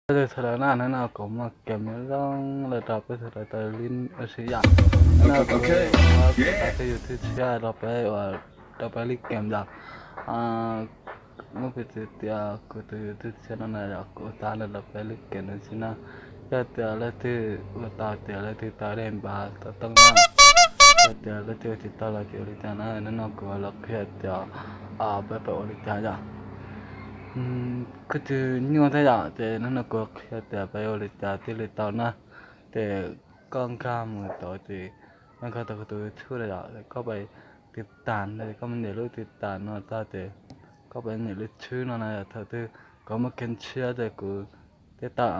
Peb tug sawv daws na, hnub no kuv muaj game zoo zoo los rau peb sawv daws tau li ua si yom. Hnub no kuv muab kuv tus YouTube tshiab rau peb ua, rau peb li game yom. Muab piv txwv tias kuv tus YouTube tshiab no na yom, kuv ua tau los rau peb li game no xwb na. Yog tias leej twg ua tau tias leej twg tau dej npav tau tooj na, yog tias leej twg ua tsis tau los ces ua li cas na, hnub no kuv los qhia tias peb pab ua li cas yom. Kuj tsis nyuaj thiab yom, ces hnub no kuv qhia tias peb ua li cas thiaj li tau na. Ces koj nkag mus tod ces koj nkag tau kuv tus YouTube na yom, koj pab tiv tam, koj mus nias lub tiv tam no tag ces koj pab nias lub tshwb no na yom. Thaum twg koj muaj kev ntshiab ces kuv thiaj tau,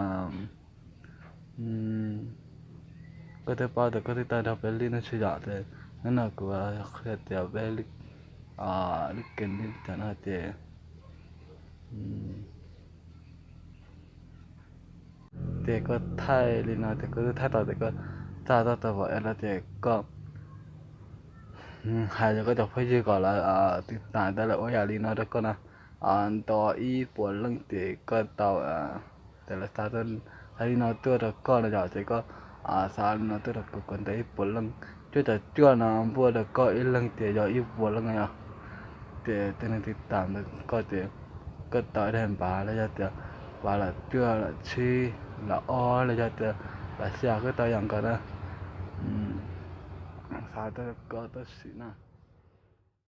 koj thiaj paub tias koj twb tau nrog peb li no tsis yom. Ces hnub no kuv qhia tias peb li, li kev li cas no ces ces koj thaij li no ces koj twb thaij tau ces koj tsa tau tau vam es no ces koj hais rau koj cov phooj ywg kom lawv tiv tam, lawv ua yam li no rau koj na, nto ib puas leej ces koj tau, ces lawv xa hais li no tuaj rau koj no yom, ces koj xa li no tuaj rau kuv kom nto ib puas leej, cuaj caum cuaj no npuaj rau koj ib leeg ces yog ib puas leej yom. Ces tej neeg tiv tam ntawm koj ces koj tau ib daim npav los yog tias npav lam cuaj lam tsib lam ob los yog tias lam xya koj tau yam nkaus na. Xav rau koj tab sis na.